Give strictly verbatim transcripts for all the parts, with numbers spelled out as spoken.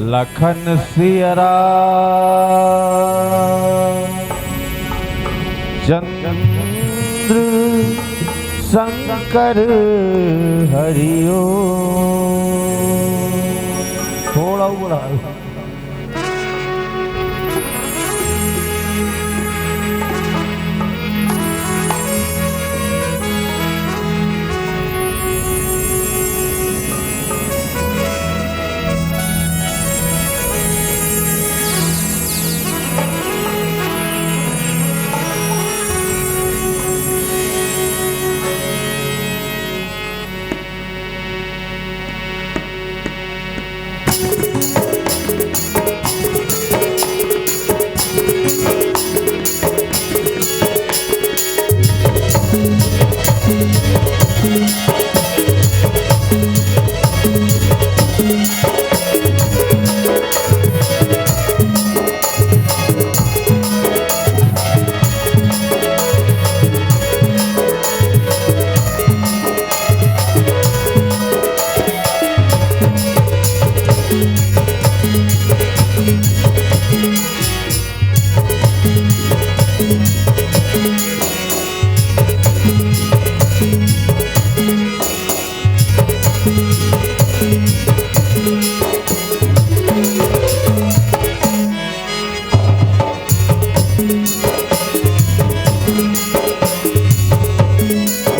लखन सिया राम चंद्र शंकर हरि ओम। थोड़ा ऊपर आ।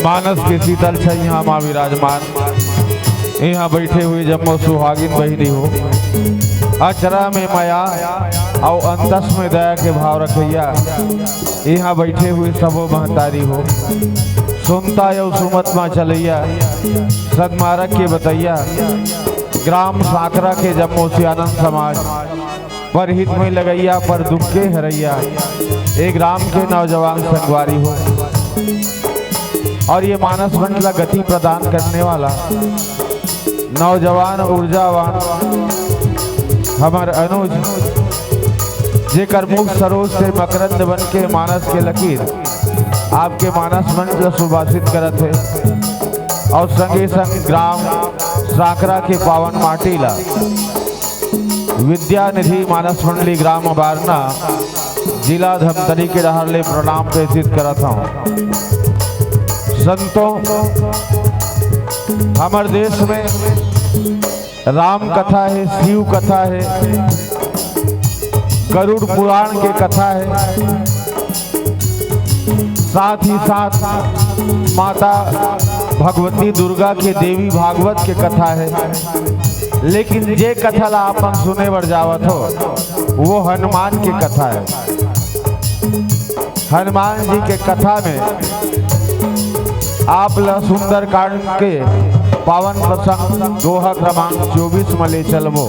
मानस के शीतल छइहां मा विराजमान, इहां बइठे हुए जम्मो सुहागिन बहिनी हो, अचरा में मया अउ अंतस में दया के भाव रखइया, इहां बइठे हुए सबो महतारी हो, सुनता अउ सुमत मा चलइया, सदमारग के बतइया, ग्राम सांकरा के जम्मो सियानन समाज, पर हित में लगइया, पर दुख के हरइया, ए ग्राम के नौजवान संगवारी हो। अउ ये मानस मंच ला गति प्रदान करने वाला नौजवान ऊर्जावान हमर अनुज, जेकर मुख सरोज से मकरंद बन के मानस के लकीर आपके मानस मंच ला सुभाषित करत हे अउ संगे संग ग्राम सांकरा के पावन माटी ला विद्या निधि मानस मंडली ग्राम अबारना, जिला धमतरी के डहर ले प्रणाम प्रेषित करत हंव। संतो, हमर देश में राम कथा हे, शिव कथा हे, गरुड़ पुराण के कथा हे, साथ ही साथ माता भगवती दुर्गा के देवी भागवत के कथा हे, लेकिन जे कथा ला आप मन सुने बर जावत हो, वो हनुमान के कथा हे। हनुमान जी के कथा में आप ला सुंदरकांड के पावन प्रसंग दोहा क्रमांक चौबीस में ले चलबो।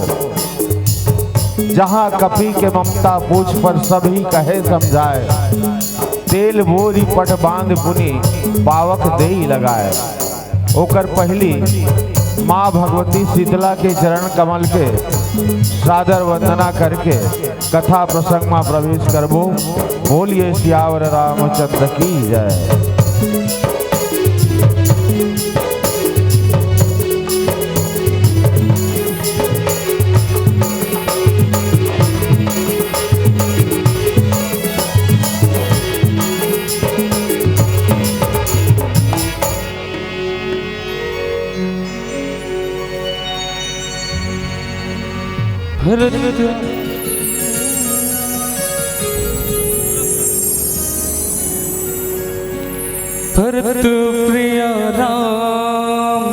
जहाँ कपि के ममता पूछ पर सभी कहे समझाए, तेल बोरी पट बांध पुनि पावक देई लगाए। ओकर पहली माँ भगवती शीतला के चरण कमल के सादर वंदना करके कथा प्रसंग में प्रवेश करबो। बोलिए सियावर रामचंद्र की जय। भरत, भरत प्रिय रामचंद्र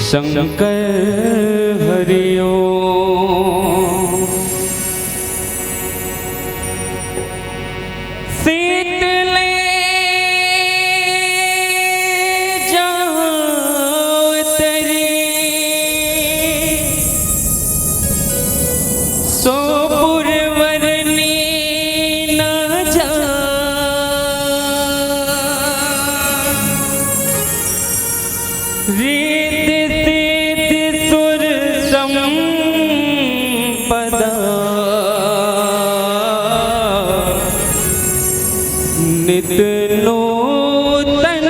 शंकर हरि ओम। सीत ले जावत री, सो पुरवरनी ना जा। रीत सीत सुर संपदा नित नूतन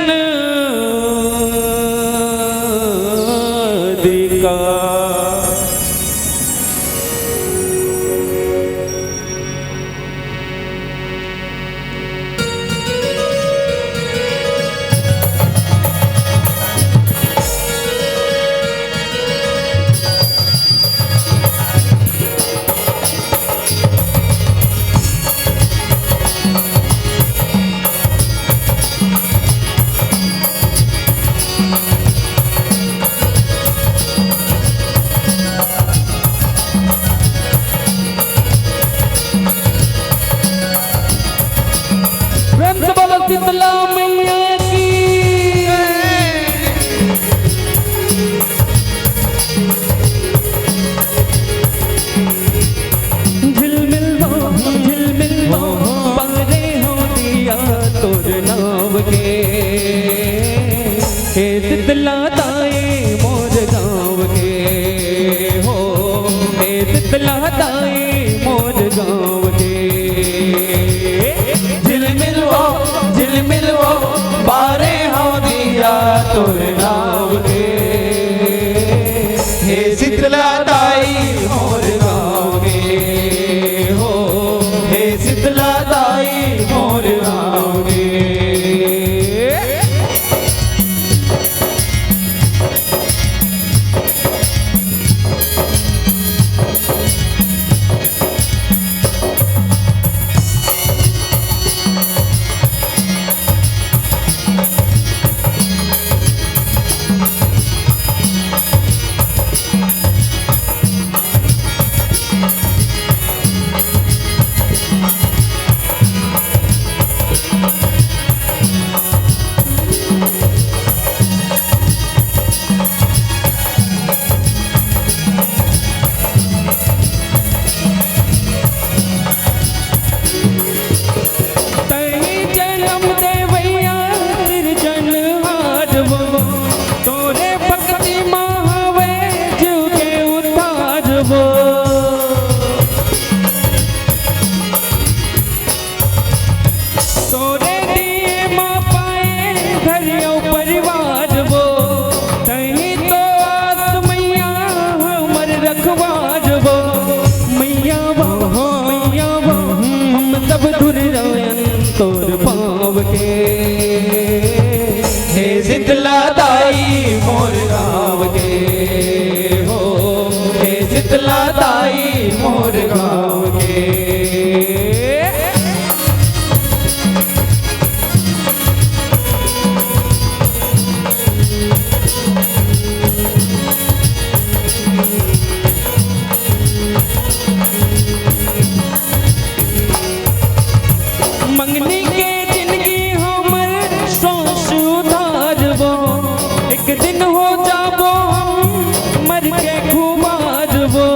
शीतला मैया की। झिलमिल वो, झिलमिल वो, बारे हो दिया तोर नाव के। हे शीतला ताई मोर गाँव के हो, हे शीतला ताई मोर गाँव के। झिलमिल वो, झिलमिल वो, बारे हो दिया तोर नाव के। हे शीतला ताई मोर गाँव के हो, हे शीतला ताई मोर गाँव के। तहीं जनम देवैया सिरजनहार वो, तोरे भक्ति मा हवे जीव के उद्धार वो। तोरे दिए मा पाए घर अउ परिवार वो, तहीं तो आस मैया हमर रखवार वो। मैया वो, मैया वो, हम सब धुर जायन तोर पाँव के। हे शीतला ताई मोर गाँव के हो, हे शीतला ताई मोर गाँव के। मंगनी के जिनगी हमर सोच उधार वो, एक दिन हो जाबो हम मर के खुमार वो।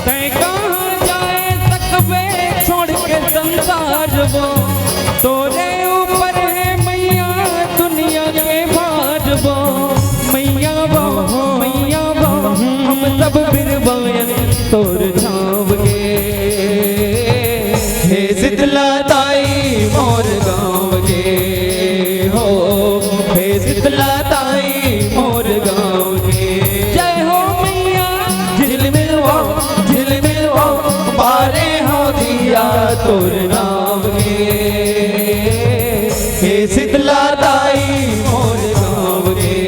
तैं कहाँ जाए सकबे छोड़ के संसार वो, तोरे ऊपर है मैया दुनिया के भार वो। मैया वो, मैया वो, हम सब बिरबायन तोर छाँव के। हे शीतला ताई मोर गाँव के हो, हे शीतला ताई मोर गाँव के। जय हो मैया। झिलमिल वो, झिलमिल वो, बारे हो दिया तोर नाव के। हे शीतला ताई मोर गाँव के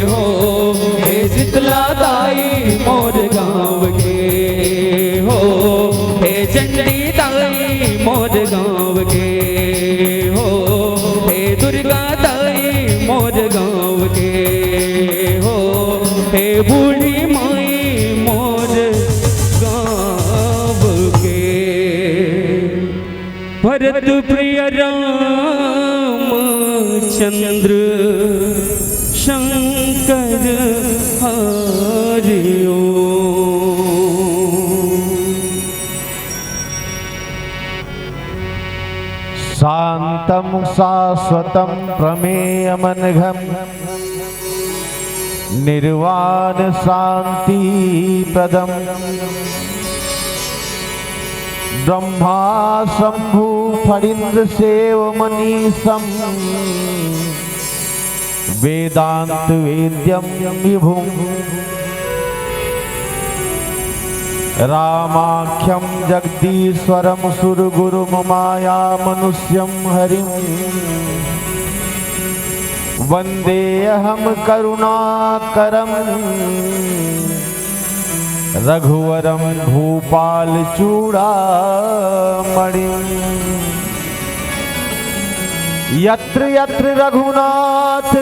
हो, हे शीतला ताई मोर गाँव के हो, हे चंडी ताई मोर गाँव के हो, हे दुर्गा ताई मोर गाँव के हो, हे बूढ़ी माई मोर गाँव के। भरत प्रिय रामचंद्र शंकर हरि ओम। शांतं शाश्वतं प्रमेयमनघं निर्वाण शांति प्रदम। ब्रह्मा शंभु फणींद्र सेव मनीशम, वेदांत वेद्यम विभुम, रामाख्यम जगदीश्वरम सुरगुरुम माया मनुष्यम हरिम, वंदेऽहं करुणाकरं रघुवरं भूपालचूडामणिम्। यत्र यत्र रघुनाथकीर्तनं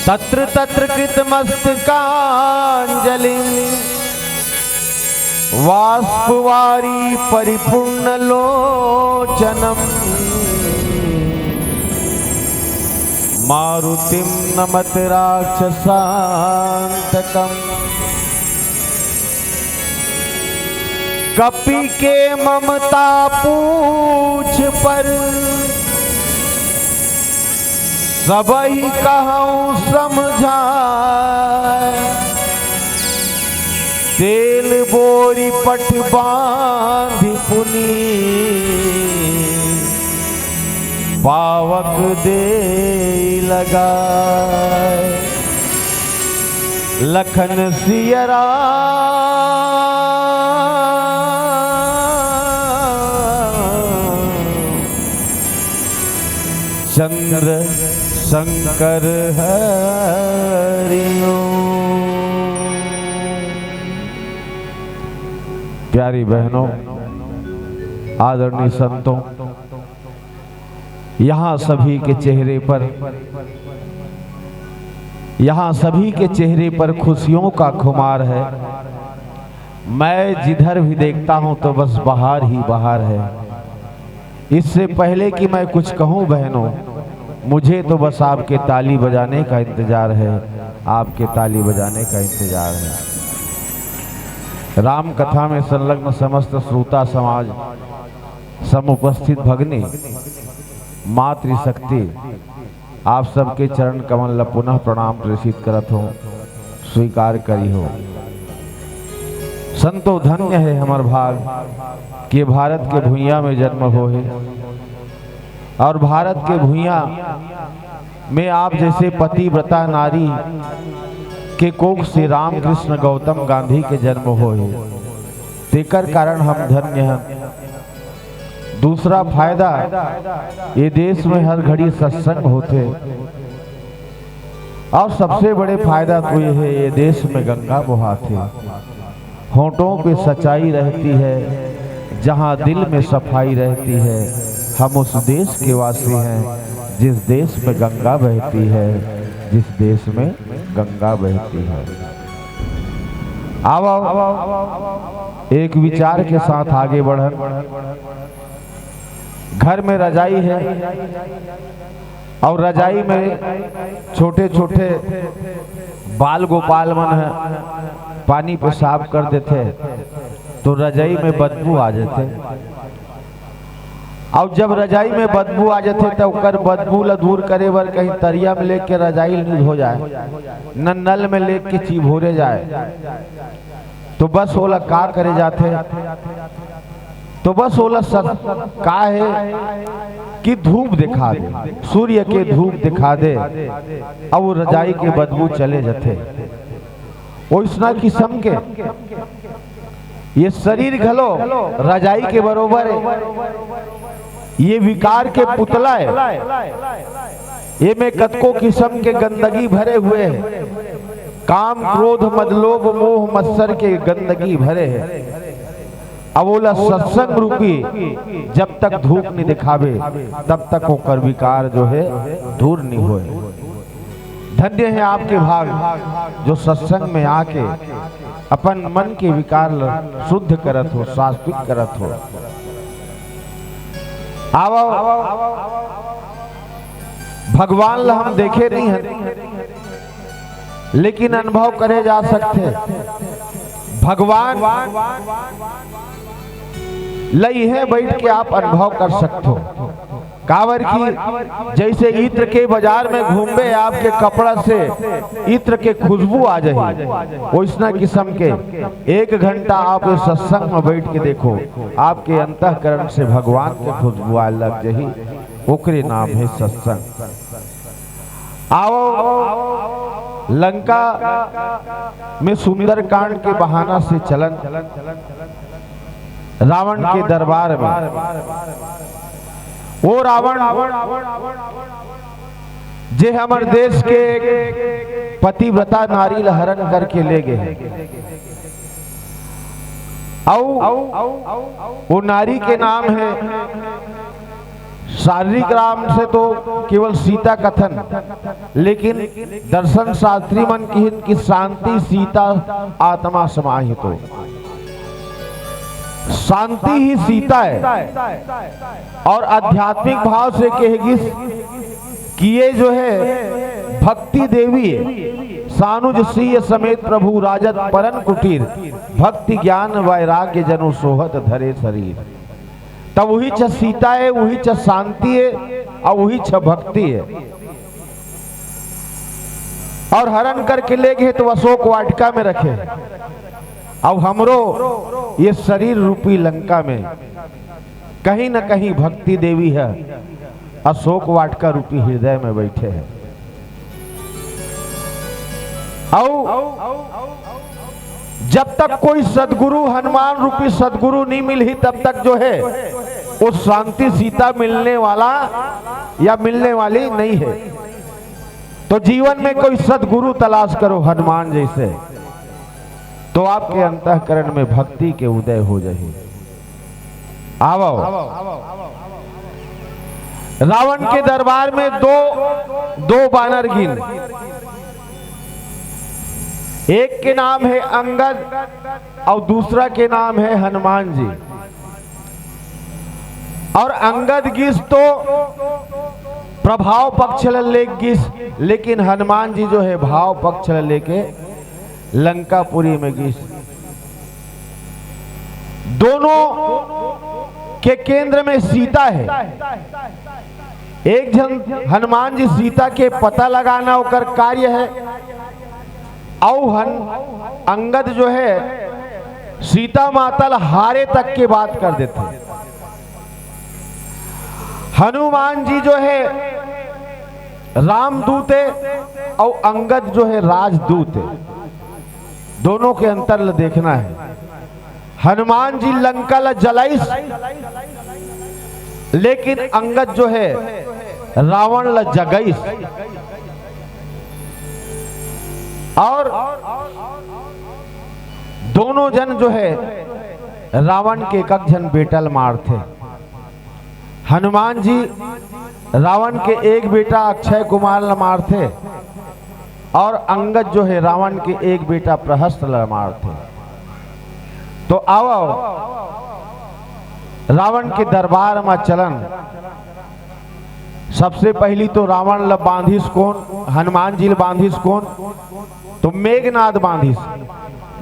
तत्र तत्र कृतमस्तकाञ्जलिं वाष्पवारि परिपूर्णलोचनम्। मारुतिं नमत राक्षसान्तकम्। कपि के ममता पूछ पर, सबहि कहउँ समझाय। तेल बोरि पट बाँधि पुनि, पावक देइ लगाय। लखन सिया राम चंद्र शंकर हरि ओम। प्यारी बहनों, आदरणीय संतों, यहाँ सभी के चेहरे पर, यहाँ सभी के चेहरे पर खुशियों का खुमार है। मैं जिधर भी देखता हूँ तो बस बहार ही बहार है। इससे पहले कि मैं कुछ कहूँ बहनों, मुझे तो बस आपके ताली बजाने का इंतजार है, आपके ताली बजाने का इंतजार है। राम कथा में संलग्न समस्त श्रोता समाज, समुपस्थित भगनी, मातृशक्ति, आप सबके चरण कमल ल पुनः प्रणाम प्रेषित करत हों, स्वीकार करिहो। संतो, धन्य है हमर भाग कि भारत के भुइयां में जन्म होहे और भारत के भुइयां में आप जैसे पतिव्रता नारी के कोख से रामकृष्ण गौतम गांधी के जन्म होहे, तेकर कारण हम धन्य हन। दूसरा फायदा, ये देश में हर घड़ी सत्संग होथे और सबसे बड़े फायदा तो ये है, ये देश में गंगा बोहाथे। होठों पे सच्चाई रहती है, जहाँ दिल में सफाई रहती है। हम उस देश के वासी हैं जिस देश में गंगा बहती है, जिस देश में गंगा बहती है। आओ, आओ, एक विचार के साथ आगे बढ़न। घर में रजाई है और रजाई में छोटे-छोटे बाल गोपाल मन ह पानी पेशाब कर देथे, तो रजाई में बदबू आ जाथे। अउ जब रजाई में बदबू आ जाथे, त ओकर बदबू ल दूर करे बर कहीं तरिया में लेके रजाई ल निधो जाए, न नल में लेके चिभोरे जाए, तो बस ओला का करे जाथे? तो बस ओला सत-, का हे कि धूप दिखा दे, सूर्य के धूप दिखा दे, अउ वो रजाई के बदबू चले जाथे। ओइसना किसम के ये शरीर घलो रजाई के बरोबर हे। ये विकार के पुतला हे। ये में कतको किसम के गंदगी भरे हुए हे। काम, क्रोध, मद, लोभ, मोह, मत्सर के गंदगी भरे हे। अब ओला सत्संग रूपी जब तक धूप नहीं दिखावे, तब तक ओकर विकार जो हे दूर नहीं होए। धन्य हे आपके भाग जो सत्संग में आके अपन मन के विकार ल शुद्ध करत हो, सात्विक करत हो। आवो, भगवान ल हम देखे नहीं हन, लेकिन अनुभव करे जा सकथे। भगवान ल इहें बइठ के आप अनुभव कर सकथो। काबर कि जइसे इत्र के बजार में घूमबे, आपके कपड़ा से इत्र के खुशबू आ जाही, ओइसना किसम के एक घंटा आप ये सत्संग में बइठ के देखो, आपके अंतःकरण से भगवान के खुशबू आए लग जाही। ओकरे नाम हे सत्संग। आवो, लंका में सुंदरकांड के बहाना से चलन रावण के दरबार में। वो रावण जे हमर देश के एक पतिव्रता नारी ल हरण करके ले गे, अउ वो नारी के नाम हे शारीरिक राम से तो केवल सीता कथन, लेकिन दर्शन शास्त्री मन किहिन कि शांति सीता आत्मा समाहितो। शांति ही सीता है। और आध्यात्मिक भाव से कहे गिस कि ये जो है भक्ति देवी है, सानुज सीय समेत प्रभु राजत परन कुटीर, भक्ति ज्ञान वैराग्य जनु सोहत धरे शरीर। तब वही छ सीता है, वही छ शांति है और वही छ भक्ति है। और हरण करके ले गए तो अशोक वाटिका में रखे। अब हमरो ये शरीर रूपी लंका में कहीं न कहीं भक्ति देवी है, अशोक वाटिका रूपी हृदय में बैठे हैं। और जब तक कोई सदगुरु, हनुमान रूपी सदगुरु नहीं मिलही, तब तक जो है वो शांति सीता मिलने वाला या मिलने वाली नहीं है। तो जीवन में कोई सदगुरु तलाश करो हनुमान जैसे, तो आपके अंतःकरण में भक्ति के उदय हो जाए। आवो, रावण के दरबार में दो, दो बानर गिन, एक के नाम है अंगद और दूसरा के नाम है हनुमान जी। और अंगद गिस तो प्रभाव पक्ष ल लेके गिस, लेकिन हनुमान जी जो है भाव पक्ष ल लेके लंकापुरी में गिस। दोनों के केंद्र में सीता है। एक झन हनुमान जी सीता के पता लगाना ओकर कार्य है, अउ हन अंगद जो है सीता माता ला हारे तक के बात कर देथे। हनुमान जी जो है रामदूत है और अंगद जो है राजदूत है। दोनों के अंतर ल देखना है। हनुमान जी लंका ला जलाइस, लेकिन अंगद जो है रावण ला जगाइस। और दोनों जन जो है रावण के एक एक झन बेटा ल मारथे। हनुमान जी रावण के एक बेटा अक्षय कुमार ल मारथे और अंगद जो है रावण के एक बेटा प्रहस्त ल मारथे। तो आवो रावण के दरबार म चलन। सबसे पहली तो रावण ल बांधिस कोन, हनुमान जी ल बांधिस कोन? तो मेघनाद बांधिस।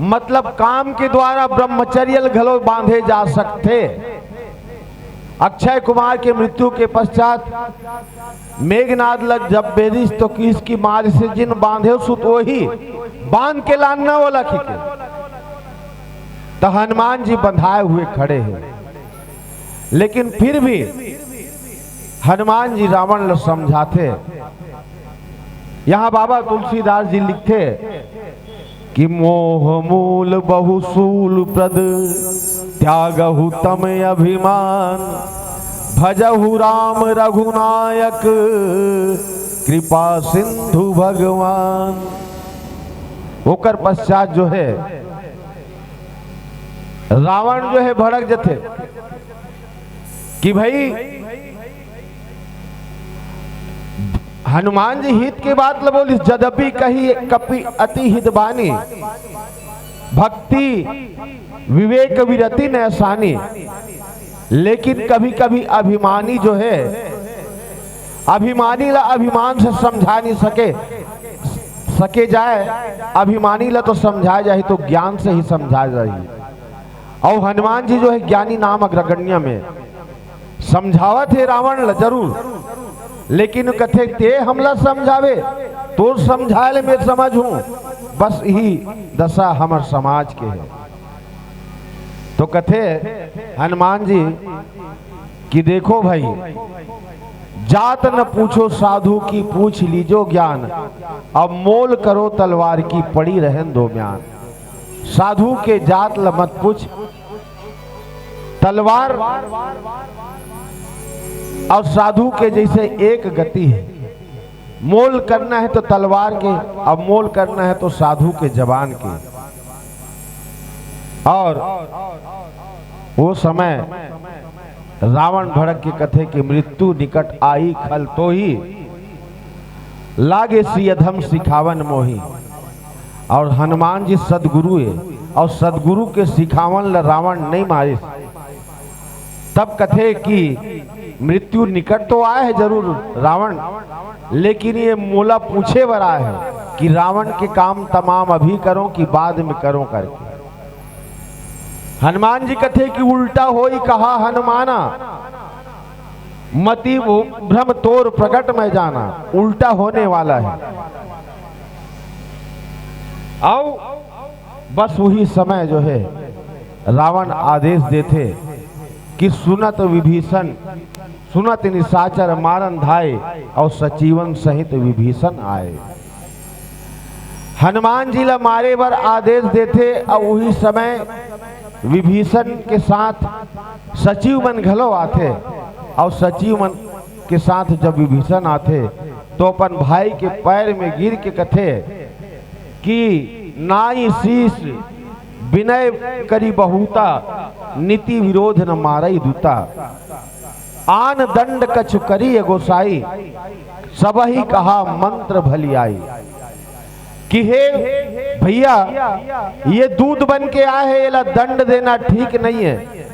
मतलब काम के द्वारा ब्रह्मचर्य ल घलो बांधे जा सकथे। अक्षय कुमार के मृत्यु के पश्चात मेघनाद ल जब बेरिस तो किस की मार से जिन बांधे सुत वही बांध के लानना वाला की के। तो हनुमान जी बंधाए हुए खड़े हैं, लेकिन फिर भी हनुमान जी रावण ल समझाथे। यहाँ बाबा तुलसीदास जी लिखथे कि मोह मूल बहुसूल प्रद त्यागहु तम अभिमान, भजहु राम रघुनायक कृपा सिंधु भगवान। ओकर पश्चात जो है रावण जो है भड़क जथे कि भाई हनुमान जी हित के बात ल बोलिस, जदपि कही कपि अति हित बानी, भक्ति विवेक विरति नैसानी। लेकिन कभी कभी अभिमानी जो है, अभिमानी ला अभिमान से समझा नहीं सके, सके जाए, अभिमानी ला तो समझाए जाही तो ज्ञान से ही समझाए जाही। और हनुमान जी जो है ज्ञानी नाम अग्रगण्य में समझावत हे रावण ला जरूर, लेकिन कथे ते हमला समझावे, तोर समझाए ले मैं समझ हूँ। बस यही दशा हमर समाज के है। तो कथे हनुमान जी कि देखो भाई, जात न पूछो साधु की, पूछ लीजो ज्ञान, अब मोल करो तलवार की, पड़ी रहन दो म्यान। साधु के जात ल मत पूछ, तलवार और साधु के जैसे एक गति है। मोल करना है तो तलवार के, अब मोल करना है तो साधु के जबान के। और वो समय रावण भड़क के कथे कि मृत्यु निकट आई खल तोही, लागे सिय अधम सिखावन मोही। और हनुमान जी सदगुरु हे, और सदगुरु के सिखावन ल रावण नहीं मारिस। तब कथे कि मृत्यु निकट तो आए हे जरूर रावण, लेकिन ये मोला पूछे बर आए हे कि रावण के काम तमाम अभी करो कि बाद में करो करके। हनुमान जी कथे कि उल्टा होई कहा हनुमाना, मति भ्रम तोर प्रगट मैं जाना। उल्टा होने वाला हे। अउ बस उही समय जो हे रावण आदेश देथे कि सुनत विभीषण, सुनत निशाचर मारन धाय, अउ सचिवन सहित विभीषण आए। हनुमान जी ला मारे बर आदेश देथे, अउ उही समय विभीषण के साथ सचिव मन घलो आथे, अउ सचिव मन के साथ जब विभीषण आथे, तो अपन भाई के पैर में गिर के कथे कि नाई शीश विनय करी बहुता, नीति विरोध न मारई दूता। आन दंड कछु करी ए गोसाई, सबही कहा मंत्र भली आई। कि हे भैया, ये दूत बन के आए हे, एला दंड देना ठीक नहीं है।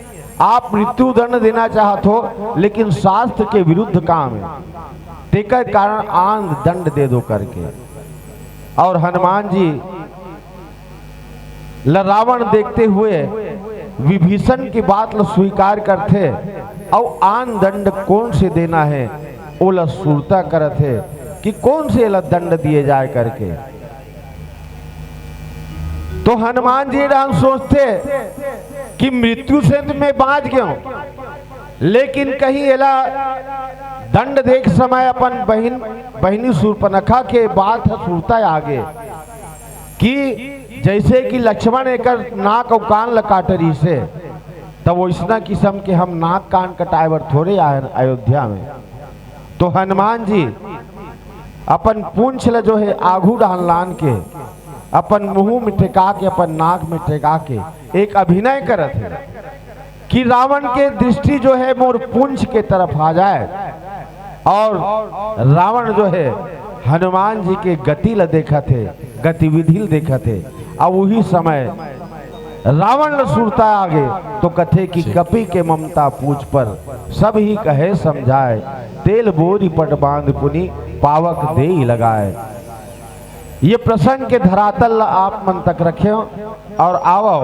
आप मृत्यु दंड देना चाहत हो, लेकिन शास्त्र के विरुद्ध काम है, तेकर कारण आन दंड दे दो करके। और हनुमान जी ल रावण देखते हुए विभीषण की बात ल स्वीकार करथे, अउ आन दंड कौन से देना है, ओला सुरता करत हे कि कौन से एला दंड दिए जाए करके। तो हनुमान जी राम सोचथे कि मृत्यु से तो मैं बांच गया हूं, लेकिन कहीं एला दंड देख समय अपन बहिन, बहिनी शूर्पणखा के बात ह सुरता आगे कि जैसे कि लक्ष्मण एकर नाक अउ कान ल काट रहिसे, तब वैसना किस्म के हम नाक कान कटाए बर थोड़े आए हन अयोध्या में। तो हनुमान जी अपन पूंछ ल जो है आघू डाहन लान के, अपन मुंह में ठेका के, अपन नाक में ठेका के एक अभिनय करत हे कि रावण के दृष्टि जो है मोर पूंछ के तरफ आ जाए। और रावण जो है हनुमान जी के गति ल देखत हे, गतिविधि ल देखत हे। अब उही समय रावण ल सुरता आगे तो कथे कि कपि के ममता पूछ पर, सब ही कहे समझाए, तेल बोरी पट बांध पुनि पावक देई लगाए। ये प्रसंग के धरातल ला आप मन तक रखेव और आवव,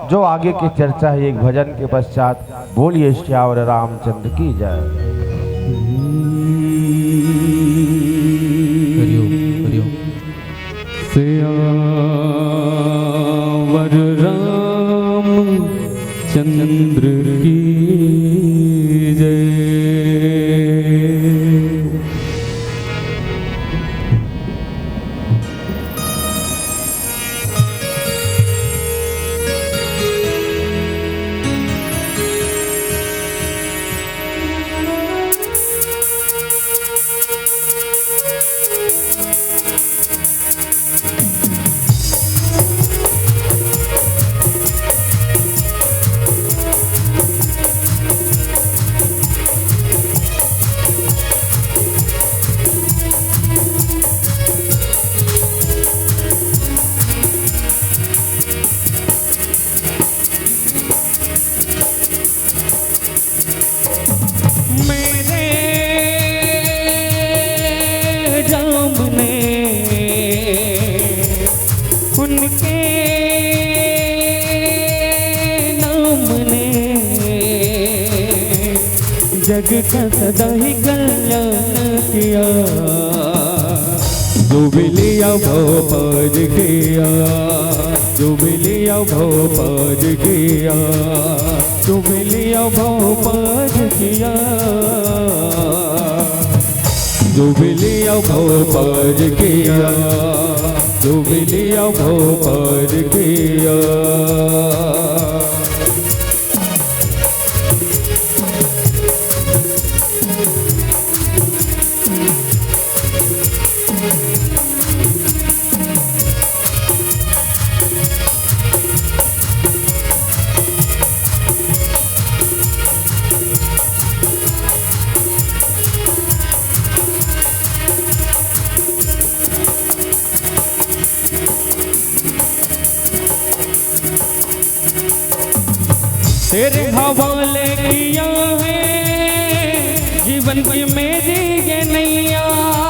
जो आगे के चर्चा है एक भजन के पश्चात। बोलिए सियावर रामचंद्र की जय। हरिओम, हरिओम। सियावर रामचंद्र की जय। मेरे राम ने उनके नाम ने जग का सदा ही कल्याण किया। जुबिलिया भव पार किया, जुबिलिया भव पार किया, जुबिलिया भव पार किया, जुबिलिया भव पार किया, जुबिलिया भव पार किया। तेरे हवाले किया है जीवन की मेरी ये नैया।